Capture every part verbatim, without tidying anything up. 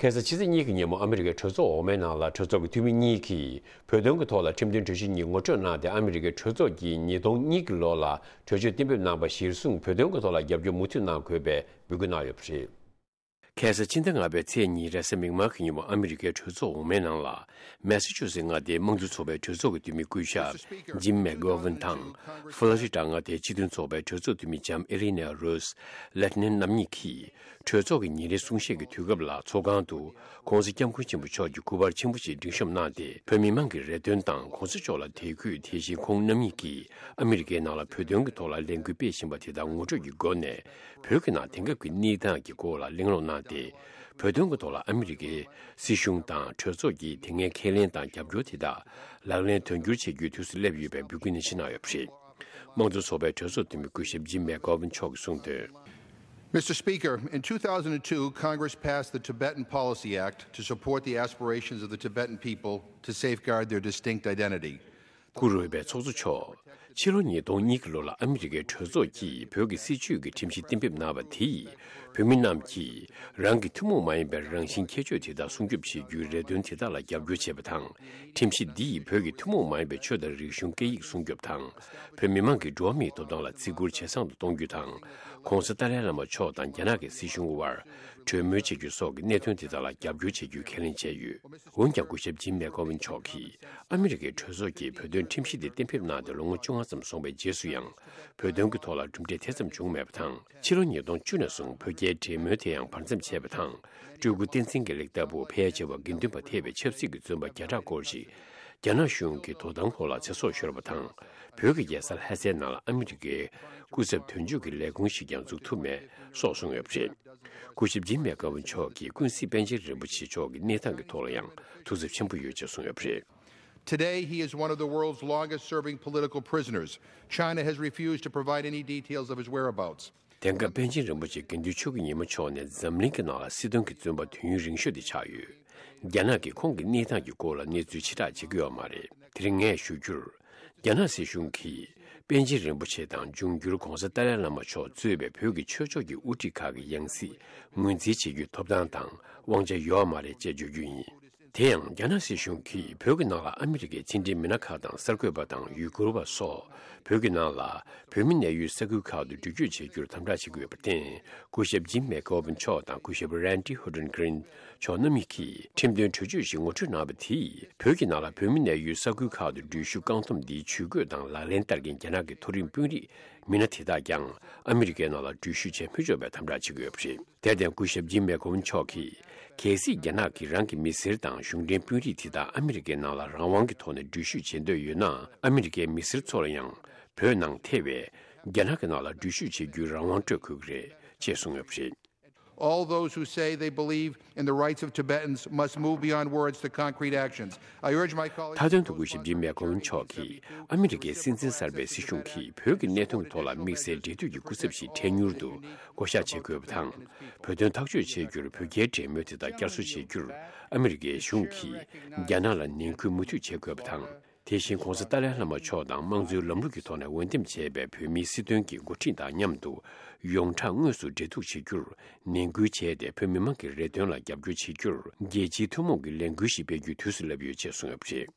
ཁ་སང་ཕྱི་ཚེས་གཉིས་ཀྱི་ཉིན་མོ་ཨ་མི་རི་ཀའི་གྲོས་ཚོགས་འོག་མའི་ནང་ལ་གྲོས་ཚོགས་ཀྱི་འཐུས་མི་གཉིས་ཀྱིས་བོད་དོན་གྱི་ཐོག་ལ་ཁྲིམས་དོན་གྲོས་གཞི་གཉིས་ངོ་སྤྲོད་གནང་སྟེ། ཨ་མི་རི་ཀའི་གྲོས་ཚོགས་ཀྱིས་ཉིས་སྟོང་གཉིས་ཀྱི་ལོ་ལ་གྲོས་ཆོད་གཏན་འབེབས་གནང་བ་གཞིར་བཟུང་བོད་དོན་གྱི་ཐོག་ལ་རྒྱབ་སྐྱོར་མུ་མཐུད་གནང་དགོས་པའི་འབོད་སྐུལ་གནང་ཡོད་པ་རེད། ཁ་སང་ཕྱི་ཟླ་ལྔ་པའི་ཚེས་གཉིས་རེས་གཟའ་མིག་དམར་གྱི་ཉིན་མོ་ཨ་མི་རི་ཀའི་གྲོས་ཚོགས་འོག་མའི་ནང་ལ། མེ་སི་ཆུ་སེ་མངའ་སྡེའི་དམངས་གཙོ་ཚོགས་པའི་གྲོས་ཚོགས་ཀྱི་འཐུས་མི་སྐུ་ཞབས་ཇིམ་མེག་གྷོ་ཝན་དང་། ཧྥ་ལོ་རི་ཌ་མངའ་སྡེའི་སྤྱི་མཐུན་ཚོགས་པའི་གྲོས་ཚོགས་འཐུས་མི་ལྕམ་ཨེ་རི་ནེ་རོས་ལེ་ཏི་ནན་རྣམ་གཉིས་ཀྱིས། གྲོས་ཚོགས་ཀྱི་ཉིན་རེའི་གསུང་བཤད་ཀྱི་དུས་སྐབས་ལ། ཚོགས་ཁང་དུ་༸གོང་ས་༸སྐྱབས་མགོན་ཆེན་པོ་མཆོག་གི་སྐུ་པར་ཆེན་པོ་ཞིག་སྒྲིག་གཤོམ་གནང་སྟེ། བོད་མི་མང་གི་རེ་འདུན་དང་༸གོང་ས་མཆོག་ལ་དད་གུས། དེ་བཞིན་ཁོང་རྣམ་གཉིས་ཀྱིས་ཨ་མི་རི་ཀའི་ནང་ལ་བོད་དོན་གྱི་ཐོག་ལ་ལས་འགུལ་སྤེལ་བཞིན་པ་དེ་དག་ངོ་སྤྲོད་ཀྱི་སྒོ་ནས། བོད་ཀྱི་ནང་དེང་སྐབས་ཀྱི་གནས་སྟངས་ཀྱི་སྐོར་ལ་གླེང་སློང་གནང་སྟེ། བོད་དོན་གྱི་ཐོག་ལ་ཨ་མི་རི་ཀའི་སྲིད་གཞུང་དང་གྲོས་ཚོགས་ཀྱིས་དེ་སྔའི་ཁས་ལེན་དང་རྒྱབ་སྐྱོར་དེ་དག་ལག་ལེན་དོན་འཁྱོལ་བྱེད་རྒྱུའི་དུས་སུ་སླེབས་ཡོད་པའི་འབོད་སྐུལ་ནན་བཞིན་གནང་ཡོད་པ་རེད། དམངས་གཙོ་ཚོགས་པའི་གྲོས་ཚོགས་འཐུས་མི་སྐུ་ཞབས་ཇིམ་མེག་གྷོ་ཝན་མཆོག་གིས་གསུངས་དོན། Mister Speaker, in two thousand two, Congress passed the Tibetan Policy Act to support the aspirations of the Tibetan people to safeguard their distinct identity. བཀུར་འོས་པའི་ཚོགས་གཙོ་མཆོག་ཕྱི་ལོ་ཉིས་སྟོང་གཉིས་ཀྱི་ལོ་ལ་ཨ་མི་རི་ཀའི་གྲོས་ཚོགས་ཀྱིས་བོད་ཀྱི་སྲིད་བྱུས་ཀྱི་ཁྲིམས་གཞི་གཏན་འབེབས་གནང་བ་དེས། བོད་མི་རྣམས་ཀྱིས་རང་གི་ཐུན་མོང་མ་ཡིན་པའི་རང་བཞིན་ཁྱད་ཆོས་དེ་དག་སྲུང་སྐྱོབ་བྱེད་རྒྱུའི་རེ་འདུན་དེ་དག་ལ་རྒྱབ་སྐྱོར་བྱས་པ་དང་། ཁྲིམས་གཞི་འདིས་བོད་ཀྱི་ཐུན་མོང་མ་ཡིན་པའི་ཆོས་དང་རིག་གཞུང་སྐད་ཡིག་སྲུང་སྐྱོབ་དང་། བོད་མི་མང་གི་འགྲོ་བ་མིའི་ཐོབ་ཐང་ལ་བརྩི་བཀུར་ཇེ་བཟང་དུ་གཏོང་རྒྱུ་དང་། ༸གོང་ས་ཏཱ་ལའི་བླ་མ་མཆོག་དང་རྒྱ་ནག་གི་སྲིད་གཞུང་དབར་གྲོས་མོལ་བྱེད་རྒྱུ་སོགས་ཀྱི་གནད་དོན་དེ་དག་ལ་རྒྱབ་སྐྱོར་བྱེད་རྒྱུའི་ཁས་ལེན་བྱས་ཡོད། འོན་ཀྱང་སྐུ་ཞབས་ཇིམ་མེག་གྷོ་ཝན་མཆོག་གིས་ཨ་མི་རི་ཀའི་གྲོས་ཚོགས་ཀྱིས་བོད་དོན་ཁྲིམས་གཞི་དེ་གཏན་འབེབས་གནང་སྟེ་ལོ་ངོ་བཅོ་ལྔ་ཙམ་སོང་བའི་རྗེས་སུ་ཡང་། བོད་དོན་གྱི་ཐོག་ལ་གྲུབ་འབྲས་དེ་ཙམ་བྱུང་མེད་པ་དང་། ཕྱི་ལོ་ཉིས་སྟོང་བཅུ་ནས་བཟུང་བོད་རྒྱའི་འབྲེལ་མོལ་དེ་ཡང་བར་མཚམས་ཆད་པ་དང་། སྤྲུལ་སྐུ་བསྟན་འཛིན་དགེ་ལེགས་ལྟ་བུ་ཕལ་ཆེ་བ་དགེ་འདུན་པ་ཐེ་བའི་ཆབ་སྲིད་ཀྱི་བཙོན་པ་བརྒྱ་ཕྲག་སྐོར་ཞིག་རྒྱ་ནག་གཞུང་གི་དོ་དམ་འོག་ལ་ཚེ་སྲོག་ཤོར་བ་དང་། བོད་ཀྱི་རྒྱལ་ས་ལྷ་སའི་ནང་ལ་ཨ་མི་རི་ཀའི་སྐུ་ཚབ་དོན་གཅོད་ཀྱི་ལས་ཁུངས་ཤིག་ཀྱང་འཛུགས་ཐུབ་མེད་སོགས་གསུངས་ཡོད་པ་རེད། སྐུ་ཞབས་ཇིམ་མེག་གྷོ་ཝན་མཆོག་གིས་ཀུན་གཟིགས་པཎ་ཆེན་རིན་པོ་ཆེ་མཆོག་གི་གནས་སྟངས་ཀྱི་ཐོག་ལ་ཡང་ཐུགས་འཚབ་ཆེན་པོ་ཡོད་ཅེས་གསུངས་ཡོད་པ་རེད། Today, he is one of the world's longest serving political prisoners. China has refused to provide any details of his whereabouts. དེང་སྐབས་པཎ་ཆེན་རིན་པོ་ཆེ་དགེ་འདུན་ཆོས་ཀྱི་ཉི་མ་མཆོག་ནི་འཛམ་གླིང་གི་ནང་ལ་སྲིད་དོན་གྱི་བཙོན་པ་དུས་ཡུན་རིང་ཤོས་དེ་ཆགས་ཡོད། རྒྱ་ནག་གིས་ཁོང་གི་གནས་སྟངས་ཀྱི་སྐོར་ལ་གནས་ཚུལ་ཕྱིར་བསྒྲགས་བྱེད་ཀྱི་ཡོད་མ་རེད། དེ་རིང་ངས་ཞུ་རྒྱུར། རྒྱ་ནག་སྲིད་གཞུང་གིས་པཎ་ཆེན་རིན་པོ་ཆེ་དང་འབྱུང་འགྱུར་༸གོང་ས་ཏཱ་ལའི་བླ་མ་མཆོག་གཙོས་པའི་བོད་ཀྱི་ཆོས་ཕྱོགས་ཀྱི་དབུ་ཁྲིད་ཁག་གི་ཡང་སྲིད་ངོས་འཛིན་བྱེད་རྒྱུའི་ཐོབ་ཐང་དང་དབང་ཆ་ཡོད་མ་རེད་ཅེས་བརྗོད་རྒྱུ་ཡིན། དེ་ཡང་རྒྱ་ནག་སྲིད་གཞུང་གིས་བོད་ཀྱི་ནང་ལ་ཨ་མི་རི་ཀའི་ཕྱི་འབྲེལ་མི་སྣ་ཁག་དང་གསར་འགོད་པ་དང་ཡུ་གུར་བ་སོགས་བོད་ཀྱི་ནང་ལ་བོད་མི་གནས་ཡུལ་ས་ཁུལ་ཁག་ཏུ་འགྲུལ་སྐྱོད་བྱེད་རྒྱུར་དམ་དྲག་བྱེད་ཀྱི་ཡོད་པར་བརྟེན། སྐུ་ཞབས་ཇིམ་མེག་གྷོ་ཝན་མཆོག་དང་སྐུ་ཞབས་རན་ཏི་ཧོ་ཌན་གྷི་རིན་མཆོག་རྣམ་གཉིས་ཀྱིས་ཁྲིམས་དོན་གྲོས་ཆོད་ཞིག་ངོ་སྤྲོད་གནང་བ་དེས། བོད་ཀྱི་ནང་ལ་བོད་མི་གནས་ཡུལ་ས་ཁུལ་ཁག་ཏུ་འགྲུལ་བཞུད་བཀག་སྡོམ་འདིའི་ཇུས་འགོད་དང་ལག་ལེན་བསྟར་མཁན་རྒྱ་ནག་གི་མཐོ་རིམ་དཔོན་རིགས་མི་སྣ་དེ་དག་ཀྱང་ཨ་མི་རི་ཀའི་ནང་ལ་འགྲུལ་བཞུད་བྱེད་མི་ཆོག་པའི་དམ་དྲག་བྱེད་ཀྱི་ཡོད་པ་རེད། དེར་བརྟེན་སྐུ་ཞབས་ཇིམ་མེག་གྷོ་ཝན་མཆོག་གིས། གལ་སྲིད་རྒྱ་ནག་གིས་རང་གི་མི་སེར་དང་གཞུང་འབྲེལ་དཔོན་རིགས་དེ་དག་ཨ་མི་རི་ཀའི་ནང་ལ་རང་དབང་གི་ཐོག་ནས་འགྲུལ་བཞུད་བྱེད་འདོད་ཡོད་ན། ཨ་མི་རི་ཀའི་མི་སེར་ཚོ་ལ་ཡང་བོད་ནང་ཐེ་བའི་རྒྱ་ནག་གི་ནང་ལ་འགྲུལ་བཞུད་བྱེད་རྒྱུའི་རང་དབང་སྤྲོད་དགོས་ཀྱི་རེད་ཅེས་གསུངས་ཡོད་པ་རེད། All those who say they believe in the rights of Tibetans must move beyond words to concrete actions. I urge my colleagues མཐའ་དོན་དུ་སྐུ་ཞབས་ཇིམ་མེག་གྷོ་ཝན་མཆོག་གིས་ཨ་མི་རི་ཀའི་སྲིད་འཛིན་གསར་པའི་སྲིད་གཞུང་གིས་བོད་ཀྱི་གནད་དོན་ཐོག་ལ་དམིགས་བསལ་འབྲེལ་མཐུད་ཀྱི་སྐུ་ཚབ་ཞིག་འཕྲལ་མྱུར་དུ་བསྐོ་གཞག་བྱེད་དགོས་པ་དང་། བོད་དོན་ཐག་གཅོད་བྱེད་རྒྱུར་བོད་རྒྱའི་འབྲེལ་མོལ་དེ་དག་བསྐྱར་གསོ་བྱེད་རྒྱུར་ཨ་མི་རི་ཀའི་གཞུང་གིས་རྒྱ་ནག་ལ་ནན་སྐུལ་མུ་མཐུད་བྱེད་དགོས་པ་དང་། དེ་བཞིན་༸གོང་ས་ཏཱ་ལའི་བླ་མ་མཆོག་དང་དམངས་གཙོའི་ལམ་ལུགས་ཀྱི་ཐོག་ནས་འོས་འདེམས་བྱས་པའི་བོད་མིའི་སྲིད་དོན་གྱི་འགོ་ཁྲིད་དང་མཉམ་དུ་ཡོངས་གྲགས་དངོས་སུ་འབྲེལ་གཏུག་བྱེད་རྒྱུར་ནན་སྐུལ་བྱས་ཏེ། བོད་མི་མང་གི་རེ་འདུན་ལ་རྒྱབ་སྐྱོར་བྱེད་རྒྱུར་རྒྱལ་སྤྱིའི་ཐུན་མོང་གི་ལས་འགུལ་ཞིག་སྤེལ་རྒྱུའི་དུས་སུ་སླེབས་ཡོད་ཅེས་གསུངས་ཡོད་པ་རེད།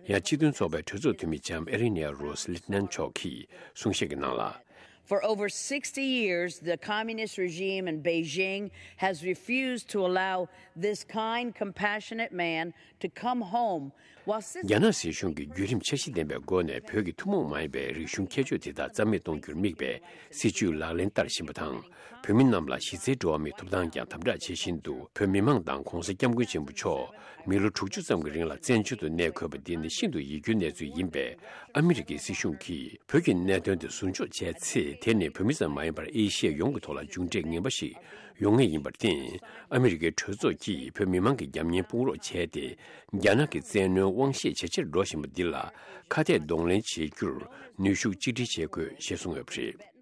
ཡང་སྤྱི་མཐུན་ཚོགས་པའི་གྲོས་ཚོགས་འཐུས་མི་ལྕམ་ཨེ་རི་ནེ་རོས་ལི་ཏི་ནན་མཆོག་གིས་གསུང་བཤད་ཀྱི་ནང་ལ། For over sixty years, the communist regime in Beijing has refused to allow this kind, compassionate man to come home while sis- རྒྱ་ནག་སྲིད་གཞུང་གིས་བརྒྱུད་རིམ་འཆར་གཞི་ལྡན་པའི་སྒོ་ནས་བོད་ཀྱི་ཐུན་མོང་མ་ཡིན་པའི་རིག་གཞུང་ཁྱད་ཆོས་དེ་དག་རྩ་མེད་གཏོང་རྒྱུར་དམིགས་པའི་སྲིད་བྱུས་ལག་ལེན་བསྟར་བཞིན་པ་དང་། བོད་མི་རྣམས་ལ་གཞི་རྩའི་འགྲོ་བ་མིའི་ཐོབ་ཐང་ཀྱང་དམ་དྲག་བྱེད་བཞིན་དུ། བོད་མི་མང་དང་༸གོང་ས་༸སྐྱབས་མགོན་ཆེན་པོ་མཆོག་མི་ལོ་དྲུག་ཅུ་ཙམ་གྱི་རིང་ལ་བཙན་བྱོལ་དུ་གནས་དགོས་པ་འདི་ནི་ཤིན་ཏུ་ཡིད་སྐྱོའི་གནས་ཚུལ་ཡིན་པས། ཨ་མི་རི་ཀའི་སྲིད་གཞུང་གིས་བོད་ཀྱི་གནད་དོན་དེ་ཟུར་འཇོག་བྱས་ཚེ། དེ་ནི་བོད་མི་ཙམ་མ་ཡིན་པར་ཨེ་ཤི་ཡ་ཡོངས་ཀྱི་ཐོག་ལ་མཇུག་འབྲས་ངན་པ་ཞིག་ཡོང་ངེས་ཡིན་པར་བརྟེན། ཨ་མི་རི་ཀའི་གྲོས་ཚོགས་ཀྱིས་བོད་མི་མང་གི་རྒྱབ་གཉེར་དཔུང་རོགས་བྱས་ཏེ། རྒྱ་ནག་གི་བཙན་གནོན་དབང་ཤེད་ཇེ་ཆེར་འགྲོ་བཞིན་པ་འདི་ལ་ཁ་གཏད་གདོང་ལེན་བྱེད་རྒྱུར་ནུས་ཤུགས་གཅིག་སྒྲིལ་བྱེད་དགོས་ཞེས་གསུངས་ཡོད་པ་རེད།